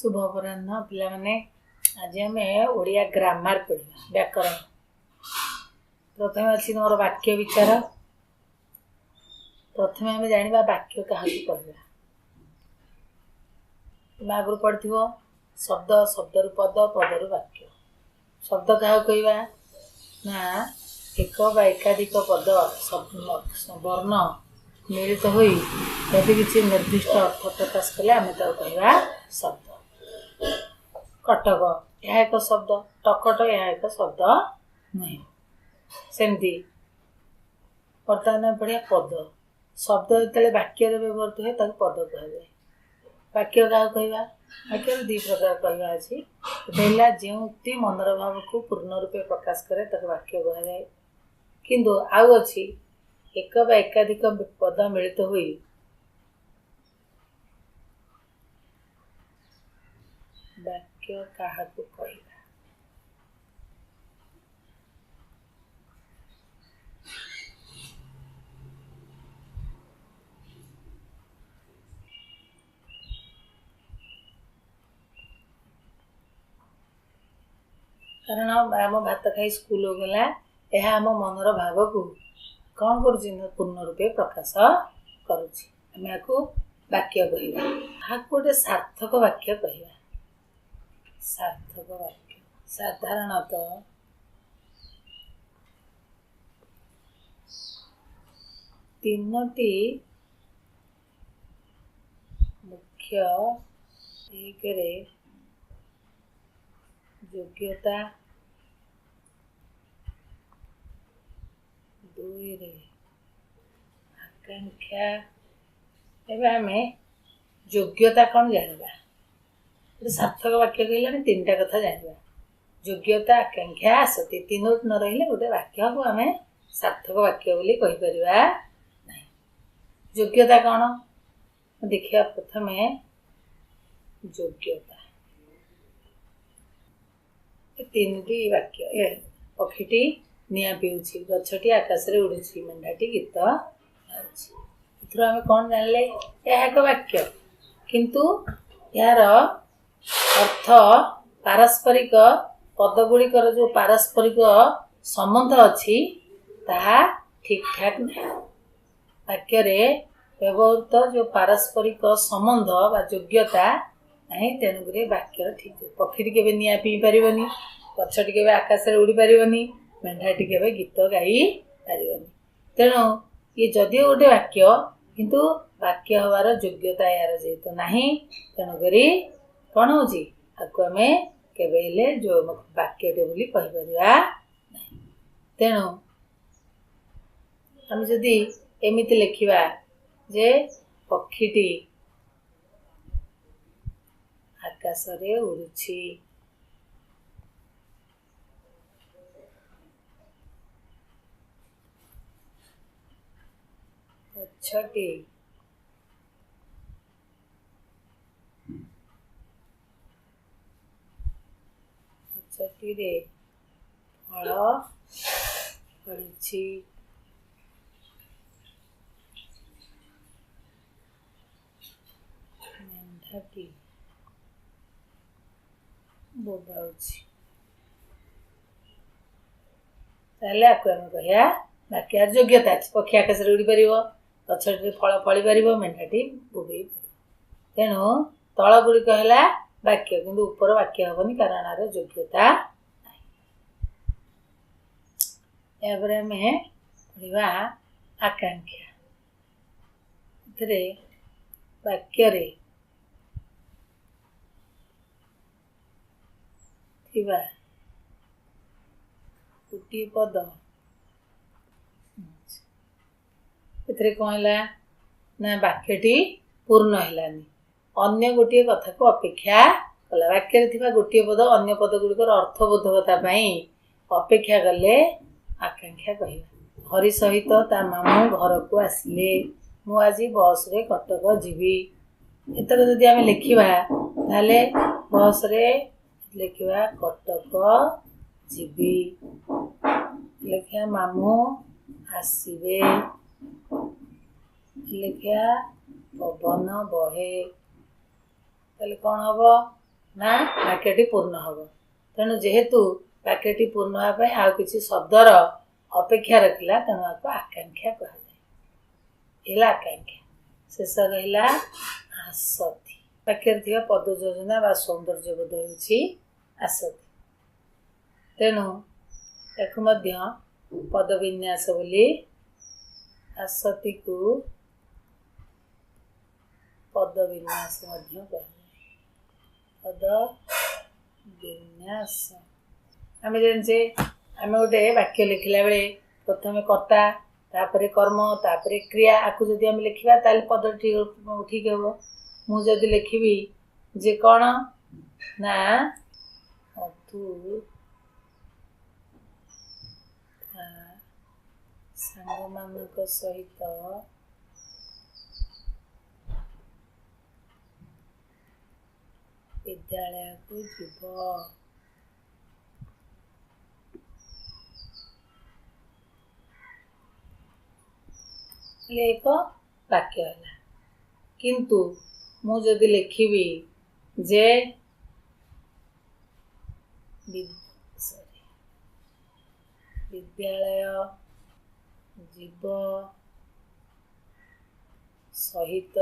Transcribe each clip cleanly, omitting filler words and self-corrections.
ଶୁଭ ଅପରାହ୍ନ ପିଲାମାନେ। ଆଜି ଆମେ ଓଡ଼ିଆ ଗ୍ରାମାର ପଢ଼ିବା, ବ୍ୟାକରଣ। ପ୍ରଥମେ ଅଛି ତୁମର ବାକ୍ୟ ବିଚାର। ପ୍ରଥମେ ଆମେ ଜାଣିବା ବାକ୍ୟ କାହାକୁ କହିବା। ତୁମେ ଆଗରୁ ପଢ଼ିଥିବ ଶବ୍ଦ, ଶବ୍ଦରୁ ପଦ, ପଦରୁ ବାକ୍ୟ। ଶବ୍ଦ କାହାକୁ କହିବା ନା ଏକ ବା ଏକାଧିକ ପଦ ବର୍ଣ୍ଣ ମିଳିତ ହୋଇ ଯଦି କିଛି ନିର୍ଦ୍ଦିଷ୍ଟ ଅର୍ଥ ପ୍ରକାଶ କଲେ ଆମେ ତାକୁ କହିବା ଶବ୍ଦ। କଟକ ଏହା ଏକ ଶବ୍ଦ, ଟକଟ ଏହା ଏକ ଶବ୍ଦ ନୁହେଁ। ସେମିତି ବର୍ତ୍ତମାନ ଆମେ ପଢ଼ିବା ପଦ। ଶବ୍ଦ ଯେତେବେଳେ ବାକ୍ୟରେ ବ୍ୟବହୃତ ହୁଏ ତାକୁ ପଦ କୁହାଯାଏ। ବାକ୍ୟ କାହାକୁ କହିବା? ବାକ୍ୟର ଦୁଇ ପ୍ରକାର କହିବା ଅଛି। ଗୋଟେ ହେଲା ଯେଉଁ ଉକ୍ତି ମନର ଭାବକୁ ପୂର୍ଣ୍ଣ ରୂପେ ପ୍ରକାଶ କରେ ତାକୁ ବାକ୍ୟ କୁହାଯାଏ। କିନ୍ତୁ ଆଉ ଅଛି ଏକ ବା ଏକାଧିକ ପଦ ମିଳିତ ହୋଇ ବାକ୍ୟ କାହାକୁ କହିବା? କାରଣ ରାମ ଭାତ ଖାଇ ସ୍କୁଲ ଗଲା, ଏହା ଆମ ମନର ଭାବକୁ କ'ଣ କରୁଛି ନା ପୂର୍ଣ୍ଣ ରୂପେ ପ୍ରକାଶ କରୁଛି। ଆମେ ଏହାକୁ ବାକ୍ୟ କହିବା। ଏହାକୁ ଗୋଟେ ସାର୍ଥକ ବାକ୍ୟ କହିବା। ସାର୍ଥକ ବାକ୍ୟ ସାଧାରଣତଃ ତିନୋଟି ମୁଖ୍ୟ, ଏକରେ ଯୋଗ୍ୟତା, ଦୁଇରେ ଆକାଂକ୍ଷା। ଏବେ ଆମେ ଯୋଗ୍ୟତା କ'ଣ ଜାଣିବା। ଗୋଟେ ସାର୍ଥକ ବାକ୍ୟ କହିଲେ ଆମେ ତିନିଟା କଥା ଜାଣିବା: ଯୋଗ୍ୟତା, ଆକାଂକ୍ଷା, ଆସକ୍ତି। ତିନୋଟି ନ ରହିଲେ ଗୋଟେ ବାକ୍ୟକୁ ଆମେ ସାର୍ଥକ ବାକ୍ୟ ବୋଲି କହିପାରିବା ନାହିଁ। ଯୋଗ୍ୟତା କ'ଣ ଦେଖିବା। ପ୍ରଥମେ ଯୋଗ୍ୟତା, ତିନୋଟି ବାକ୍ୟ। ଏ ପକ୍ଷୀଟି ନିଆଁ ପିଉଛି, ଗଛଟି ଆକାଶରେ ଉଡୁଛି, ମେଣ୍ଢାଟି ଗୀତ ଗାଉଛି। ଏଥିରୁ ଆମେ କ'ଣ ଜାଣିଲେ? ଏହା ଏକ ବାକ୍ୟ, କିନ୍ତୁ ଏହାର ଅର୍ଥ ପାରସ୍ପରିକ ପଦ ଗୁଡ଼ିକର ଯେଉଁ ପାରସ୍ପରିକ ସମ୍ବନ୍ଧ ଅଛି ତାହା ଠିକ୍ ଠାକ୍ ନାହିଁ। ବାକ୍ୟରେ ବ୍ୟବହୃତ ଯେଉଁ ପାରସ୍ପରିକ ସମ୍ବନ୍ଧ ବା ଯୋଗ୍ୟତା ନାହିଁ, ତେଣୁକରି ବାକ୍ୟର ଠିକ୍। ପକ୍ଷୀଟି କେବେ ନିଆଁ ପିଇ ପାରିବନି, ଗଛଟି କେବେ ଆକାଶରେ ଉଡ଼ି ପାରିବନି, ମେଣ୍ଢାଟି କେବେ ଗୀତ ଗାଇ ପାରିବନି। ତେଣୁ ଇଏ ଯଦିଓ ଗୋଟେ ବାକ୍ୟ, କିନ୍ତୁ ବାକ୍ୟ ହେବାର ଯୋଗ୍ୟତା ଏହାର ଯେହେତୁ ନାହିଁ, ତେଣୁକରି କ'ଣ ହେଉଛି ଆକୁ ଆମେ କେବେ ହେଲେ ଯେଉଁ ବାକ୍ୟଟେ ବୋଲି କହିପାରିବା ନାହିଁ। ତେଣୁ ଆମେ ଯଦି ଏମିତି ଲେଖିବା ଯେ ପକ୍ଷୀଟି ଆକାଶରେ ଉଡ଼ୁଛି, ଗଛଟି ଗଛଟିରେ ଫଳ ଫଳିଛି, ମେଣ୍ଢାଟି ବୋବାଉଛି, ତାହେଲେ ଆକୁ ଆମେ କହିବା ବାକ୍ୟର ଯୋଗ୍ୟତା ଅଛି। ପକ୍ଷୀ ଆକାଶରେ ଉଡ଼ିପାରିବ, ଗଛଟିରେ ଫଳ ଫଳିପାରିବ, ମେଣ୍ଢାଟି ବୋବେଇ ପାରିବ। ତେଣୁ ତଳ ଗୁଡ଼ିକ ହେଲା ବାକ୍ୟ, କିନ୍ତୁ ଉପର ବାକ୍ୟ ହେବନି, କାରଣ ଏହାର ଯୋଗ୍ୟତା ନାହିଁ। ଏହାପରେ ଆମେ ପଢ଼ିବା ଆକାଂକ୍ଷା। ଏଥିରେ ବାକ୍ୟରେ ଥିବା ଗୋଟିଏ ପଦ, ଏଥିରେ କ'ଣ ହେଲା ନା ବାକ୍ୟଟି ପୂର୍ଣ୍ଣ ହେଲାନି, ଅନ୍ୟ ଗୋଟିଏ କଥାକୁ ଅପେକ୍ଷା କଲା। ବାକ୍ୟରେ ଥିବା ଗୋଟିଏ ପଦ ଅନ୍ୟ ପଦ ଗୁଡ଼ିକର ଅର୍ଥବୋଧକତା ପାଇଁ ଅପେକ୍ଷା କଲେ ଆକାଂକ୍ଷା କହିବା। ହରି ସହିତ ତା ମାମୁଁ ଘରକୁ ଆସିଲେ, ମୁଁ ଆଜି ବସ୍ରେ କଟକ ଯିବି। ଏତକ ଯଦି ଆମେ ଲେଖିବା ତାହେଲେ ବସ୍ରେ ଲେଖିବା କଟକ ଯିବି, ଲେଖିବା ମାମୁଁ ଆସିବେ, ଲେଖିବା ପବନ ବହେ, ତାହେଲେ କ'ଣ ହବ? ନା ବାକ୍ୟଟି ପୂର୍ଣ୍ଣ ହେବ। ତେଣୁ ଯେହେତୁ ବାକ୍ୟଟି ପୂର୍ଣ୍ଣ ହେବା ପାଇଁ ଆଉ କିଛି ଶବ୍ଦର ଅପେକ୍ଷା ରଖିଲା, ତେଣୁ ଆକୁ ଆକାଂକ୍ଷା କୁହାଯାଏ। ହେଲା ଆକାଂକ୍ଷା। ଶେଷ ରହିଲା ଆସତି। ବାକ୍ୟରେ ଥିବା ପଦ ଯୋଜନା ବା ସୌନ୍ଦର୍ଯ୍ୟବୋଧ ହେଉଛି ଆସତି। ତେଣୁ ତାକୁ ମଧ୍ୟ ପଦବିନ୍ୟାସ ବୋଲି, ଆସତିକୁ ପଦବିନ୍ୟାସ ମଧ୍ୟ କୁହାଯାଏ। ପଦ ବିନ୍ୟାସ ଆମେ ଜାଣିଛେ, ଆମେ ଗୋଟେ ବାକ୍ୟ ଲେଖିଲା ବେଳେ ପ୍ରଥମେ କର୍ତ୍ତା, ତାପରେ କର୍ମ, ତାପରେ କ୍ରିୟା, ଆକୁ ଯଦି ଆମେ ଲେଖିବା ତାହେଲେ ପଦ ଠିକ୍ ହେବ। ମୁଁ ଯଦି ଲେଖିବି ଯେ କ'ଣ ନା ମଧୁ ସାଙ୍ଗମାନଙ୍କ ସହିତ ବିଦ୍ୟାଳୟକୁ ଯିବ, ହେଲେ ଏକ ବାକ୍ୟ ହେଲା। କିନ୍ତୁ ମୁଁ ଯଦି ଲେଖିବି ଯେ ବିଦ୍ୟାଳୟ ଯିବ ସହିତ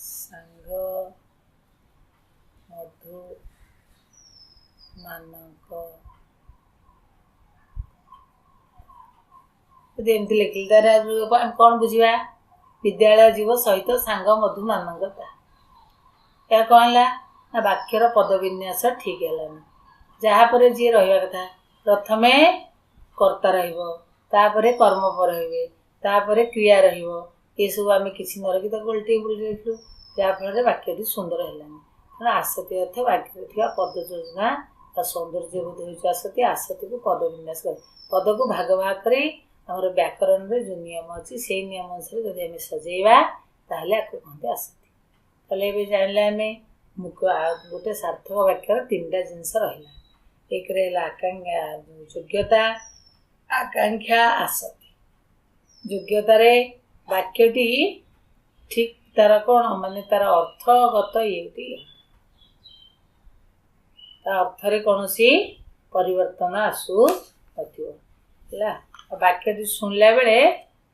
ସାଙ୍ଗ ମଧୁ ମାନଙ୍କ, ଯଦି ଏମିତି ଲେଖିଲି ତାହେଲେ ଆମେ କ'ଣ ବୁଝିବା? ବିଦ୍ୟାଳୟ ଯିବ ସହିତ ସାଙ୍ଗ ମଧୁମାନଙ୍କ। ତା ଏହା କ'ଣ ହେଲା ନା ବାକ୍ୟର ପଦବିନ୍ୟାସ ଠିକ୍ ହେଲାନି। ଯାହାପରେ ଯିଏ ରହିବା କଥା, ପ୍ରଥମେ କର୍ତ୍ତା ରହିବ, ତାପରେ କର୍ମ ରହିବେ, ତାପରେ କ୍ରିୟା ରହିବ। ଏସବୁ ଆମେ କିଛି ନ ରଖି ତାକୁ ଓଲଟେଇ ପୁଲଟେଇ ଲେଖିଲୁ, ଯାହାଫଳରେ ବାକ୍ୟଟି ସୁନ୍ଦର ହେଲାନି। ତେଣୁ ଆସତି ଅର୍ଥ ବାକ୍ୟରେ ଥିବା ପଦ ଯୋଜନା ବା ସୌନ୍ଦର୍ଯ୍ୟବୋଧ ହେଉଛି ଆସତି। ଆସତିକୁ ପଦବିନ୍ୟାସ କରେ, ପଦକୁ ଭାଗ ଭାଗ କରି ଆମର ବ୍ୟାକରଣରେ ଯେଉଁ ନିୟମ ଅଛି ସେଇ ନିୟମ ଅନୁସାରେ ଯଦି ଆମେ ସଜେଇବା ତାହେଲେ ଆକୁ କୁହନ୍ତି ଆସତି। ତାହେଲେ ଏବେ ଜାଣିଲେ ଆମେ ଗୋଟେ ସାର୍ଥକ ବାକ୍ୟର ତିନିଟା ଜିନିଷ ରହିଲା। ଏକରେ ହେଲା ଆକାଂକ୍ଷା, ଯୋଗ୍ୟତା, ଆକାଂକ୍ଷା, ଆସତି। ଯୋଗ୍ୟତାରେ ବାକ୍ୟଟି ଠିକ୍ ତାର କ'ଣ ମାନେ ତାର ଅର୍ଥଗତ ଇଏଟି, ତା ଅର୍ଥରେ କୌଣସି ପରିବର୍ତ୍ତନ ଆସୁନଥିବ। ହେଲା, ଆଉ ବାକ୍ୟଟି ଶୁଣିଲା ବେଳେ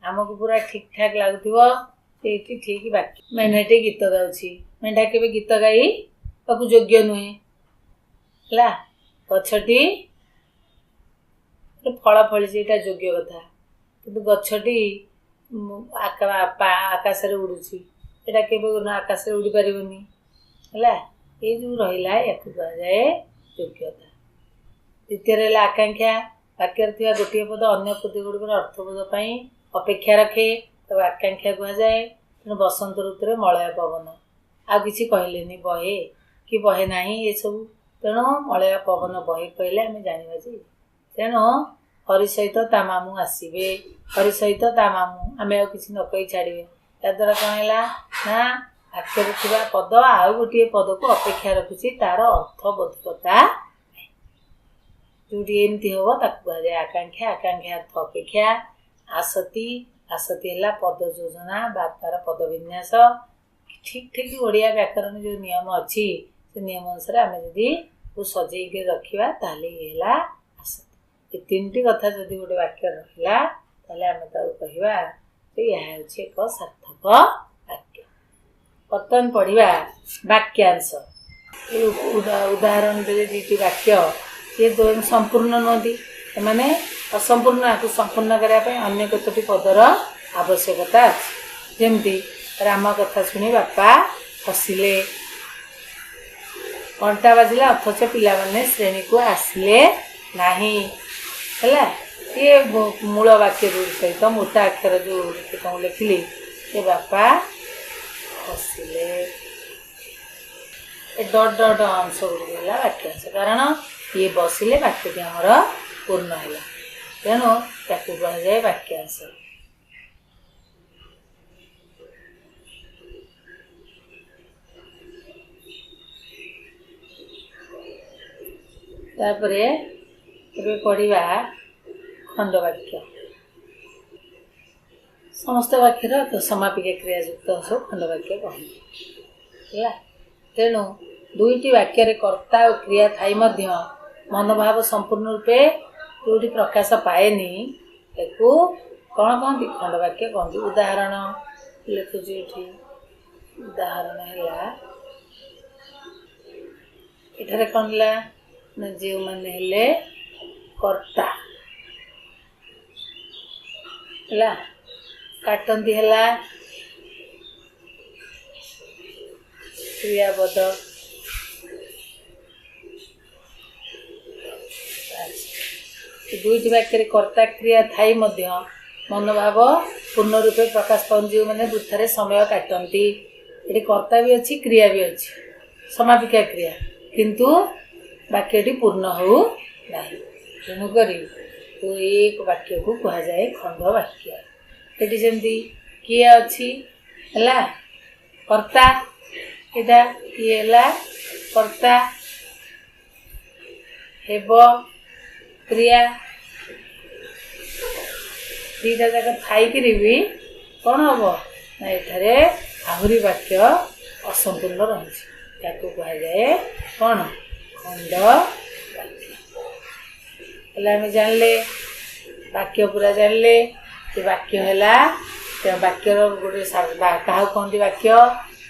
ଆମକୁ ପୁରା ଠିକ୍ ଠାକ୍ ଲାଗୁଥିବ ଏଇଠି ଠିକ୍ ବାକ୍ୟ। ମେଣ୍ଢାଟି ଗୀତ ଗାଉଛି, ମେଣ୍ଢା କେବେ ଗୀତ ଗାଇବାକୁ ଯୋଗ୍ୟ ନୁହେଁ। ହେଲା, ଗଛଟି ଫଳ ଫଳିଛି, ଏଇଟା ଯୋଗ୍ୟ କଥା। କିନ୍ତୁ ଗଛଟି ଆକାଶରେ ଉଡ଼ୁଛି, ଏଇଟା କେବେ ଆକାଶରେ ଉଡ଼ି ପାରିବନି। ହେଲା, ଏଇ ଯେଉଁ ରହିଲା ୟାକୁ କୁହାଯାଏ ଯୋଗ୍ୟତା। ଦ୍ୱିତୀୟରେ ହେଲା ଆକାଂକ୍ଷା। ବାକ୍ୟରେ ଥିବା ଗୋଟିଏ ପଦ ଅନ୍ୟ ପଦ ଗୁଡ଼ିକର ଅର୍ଥବୋଧ ପାଇଁ ଅପେକ୍ଷା ରଖେ, ତାକୁ ଆକାଂକ୍ଷା କୁହାଯାଏ। ତେଣୁ ବସନ୍ତ ଋତୁରେ ମଳୟ ପବନ, ଆଉ କିଛି କହିଲେନି, ବହେ କି ବହେ ନାହିଁ ଏସବୁ। ତେଣୁ ମଳୟ ପବନ ବହେ କହିଲେ ଆମେ ଜାଣିବା ଯେ, ତେଣୁ ହରି ସହିତ ତା ମାମୁଁ ଆସିବେ, ହରି ସହିତ ତା ମାମୁଁ, ଆମେ ଆଉ କିଛି ନ କହି ଛାଡ଼ିବେ। ଯାହାଦ୍ୱାରା କ'ଣ ହେଲା ନା ବାକ୍ୟରେ ଥିବା ପଦ ଆଉ ଗୋଟିଏ ପଦକୁ ଅପେକ୍ଷା ରଖୁଛି ତାର ଅର୍ଥବୋଧକତା। ଯେଉଁଠି ଏମିତି ହେବ ତାକୁ କୁହାଯାଏ ଆକାଂକ୍ଷା। ଆକାଂକ୍ଷା ଅର୍ଥ ଅପେକ୍ଷା। ଆସତି, ଆସତି ହେଲା ପଦ ଯୋଜନା ବା ତାର ପଦବିନ୍ୟାସ। ଠିକ୍ ଠିକ୍ ଓଡ଼ିଆ ବ୍ୟାକରଣ ଯେଉଁ ନିୟମ ଅଛି ସେ ନିୟମ ଅନୁସାରେ ଆମେ ଯଦି ସଜେଇକି ରଖିବା ତାହେଲେ ଇଏ ହେଲା ଆସତି। ଏ ତିନିଟି କଥା ଯଦି ଗୋଟେ ବାକ୍ୟ ରହିଲା ତାହେଲେ ଆମେ ତାକୁ କହିବା ଯେ ଏହା ହେଉଛି ଏକ ସାର୍ଥକ ବାକ୍ୟ। ବର୍ତ୍ତମାନ ପଢ଼ିବା ବାକ୍ୟାଂଶ। ଏ ଉଦାହରଣ ଦେଲେ ଦୁଇଟି ବାକ୍ୟ, ଇଏ ସମ୍ପୂର୍ଣ୍ଣ ନୁହନ୍ତି, ଏମାନେ ଅସମ୍ପୂର୍ଣ୍ଣ। ଆକୁ ସମ୍ପୂର୍ଣ୍ଣ କରିବା ପାଇଁ ଅନ୍ୟ କେତୋଟି ପଦର ଆବଶ୍ୟକତା ଅଛି। ଯେମିତି ରାମ କଥା ଶୁଣି ବାପା ହସିଲେ, ଘଣ୍ଟା ବାଜିଲା ଅଥଚ ପିଲାମାନେ ଶ୍ରେଣୀକୁ ଆସିଲେ ନାହିଁ। ହେଲା, ଇଏ ମୂଳ ବାକ୍ୟ ସହିତ ମୋଟା ଅକ୍ଷର ଯେଉଁ ତମକୁ ଲେଖିଲି, ଏ ବାପା ହସିଲେ, ଏ ଡଟ୍ ଡଟ୍ ଅଂଶ ଗୁଡ଼ିକ ହେଲା ବାକ୍ୟାଂଶ। କାରଣ ଇଏ ବସିଲେ ବାକ୍ୟଟି ଆମର ପୂର୍ଣ୍ଣ ହେଲା, ତେଣୁ ତାକୁ କୁହାଯାଏ ବାକ୍ୟାଂଶ। ତାପରେ ଏବେ ପଢ଼ିବା ଖଣ୍ଡବାକ୍ୟ। ସମସ୍ତ ବାକ୍ୟର ସମାପିକା କ୍ରିୟାଯୁକ୍ତ ଅଂଶ ଖଣ୍ଡବାକ୍ୟ କହନ୍ତି। ହେଲା। ତେଣୁ ଦୁଇଟି ବାକ୍ୟରେ କର୍ତ୍ତା ଓ କ୍ରିୟା ଥାଇ ମଧ୍ୟ ମନୋଭାବ ସମ୍ପୂର୍ଣ୍ଣ ରୂପେ ଯେଉଁଠି ପ୍ରକାଶ ପାଏନି, ତାକୁ କ'ଣ କହନ୍ତି? ଖଣ୍ଡବାକ୍ୟ କହନ୍ତି। ଉଦାହରଣ ଲେଖୁଛି ଏଠି। ଉଦାହରଣ ହେଲା, ଏଠାରେ କ'ଣ ହେଲା ନା, ଯେଉଁମାନେ ହେଲେ କର୍ତ୍ତା, ହେଲା, କାଟନ୍ତି ହେଲା କ୍ରିୟାପଦ। ଦୁଇଟି ବାକ୍ୟରେ କର୍ତ୍ତା କ୍ରିୟା ଥାଇ ମଧ୍ୟ ମନୋଭାବ ପୂର୍ଣ୍ଣ ରୂପେ ପ୍ରକାଶ ପାଉନି, ଯେଉଁମାନେ ବୃଥାରେ ସମୟ କାଟନ୍ତି। ଏଠି କର୍ତ୍ତା ବି ଅଛି, କ୍ରିୟା ବି ଅଛି, ସମାପିକା କ୍ରିୟା, କିନ୍ତୁ ବାକ୍ୟଟି ପୂର୍ଣ୍ଣ ହେଉ ନାହିଁ। ତେଣୁକରି ଏ ବାକ୍ୟକୁ କୁହାଯାଏ ଖଣ୍ଡ ବାକ୍ୟ। ଏଠି ସେମିତି କିଏ ଅଛି ହେଲା କର୍ତ୍ତା, ଏଇଟା କିଏ ହେଲା କର୍ତ୍ତା, ହେବ କ୍ରିୟା, ଦୁଇଟା ଯାକ ଥାଇକିରି ବି କ'ଣ ହେବ ନା, ଏଠାରେ ଆହୁରି ବାକ୍ୟ ଅସମ୍ପୂର୍ଣ୍ଣ ରହିଛି। ତାକୁ କୁହାଯାଏ କ'ଣ? ଖଣ୍ଡ ବାକ୍ୟ। ହେଲେ ଆମେ ଜାଣିଲେ, ବାକ୍ୟ ପୁରା ଜାଣିଲେ ଯେ ବାକ୍ୟ ହେଲା, ବାକ୍ୟର ଗୋଟେ କାହାକୁ କହନ୍ତି ବାକ୍ୟ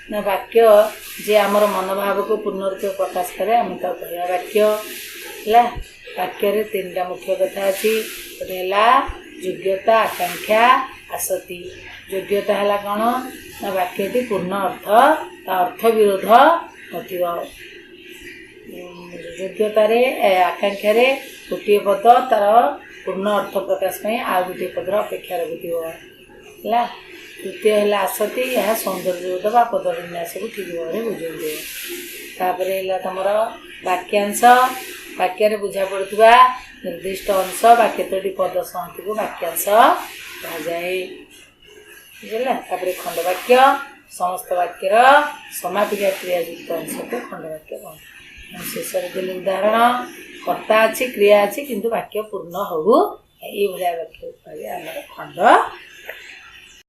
ନା, ବାକ୍ୟ ଯେ ଆମର ମନୋଭାବକୁ ପୂର୍ଣ୍ଣ ରୂପେ ପ୍ରକାଶ କରେ, ଆମେ ତାକୁ କହିବା ବାକ୍ୟ। ହେଲା। ବାକ୍ୟରେ ତିନିଟା ମୁଖ୍ୟ କଥା ଅଛି। ଗୋଟେ ହେଲା ଯୋଗ୍ୟତା, ଆକାଂକ୍ଷା, ଆସତି। ଯୋଗ୍ୟତା ହେଲା କ'ଣ ନା, ବାକ୍ୟଟି ପୂର୍ଣ୍ଣ ଅର୍ଥ, ତା ଅର୍ଥ ବିରୋଧ ନଥିବ। ଯୋଗ୍ୟତାରେ, ଆକାଂକ୍ଷାରେ ଗୋଟିଏ ପଦ ତାର ପୂର୍ଣ୍ଣ ଅର୍ଥ ପ୍ରକାଶ ପାଇଁ ଆଉ ଗୋଟିଏ ପଦର ଅପେକ୍ଷା ରଖୁଥିବ। ହେଲା। ତୃତୀୟ ହେଲା ଆସତି, ଏହା ସୌନ୍ଦର୍ଯ୍ୟବୋଧ ବା ପଦ ବିନ୍ୟାସକୁ ଠିକ୍ ଭାବରେ ବୁଝାଉଥିବ। ତାପରେ ହେଲା ତୁମର ବାକ୍ୟାଂଶ, ବାକ୍ୟରେ ବୁଝା ପଡ଼ୁଥିବା ନିର୍ଦ୍ଦିଷ୍ଟ ଅଂଶ ବା କେତୋଟି ପଦ ସଂହତିକୁ ବାକ୍ୟାଂଶ କୁହାଯାଏ। ବୁଝିଲା? ତାପରେ ଖଣ୍ଡବାକ୍ୟ, ସମସ୍ତ ବାକ୍ୟର ସମାପିକା କ୍ରିୟାଯୁକ୍ତ ଅଂଶକୁ ଖଣ୍ଡବାକ୍ୟ କହନ୍ତି। ମୁଁ ଶେଷରେ ଦେଲି ଉଦାହରଣ, କର୍ତ୍ତା ଅଛି, କ୍ରିୟା ଅଛି, କିନ୍ତୁ ବାକ୍ୟ ପୂର୍ଣ୍ଣ ହଉ, ଏଇଭଳିଆ ବାକ୍ୟ କୁହାଯାଏ ଆମର ଖଣ୍ଡ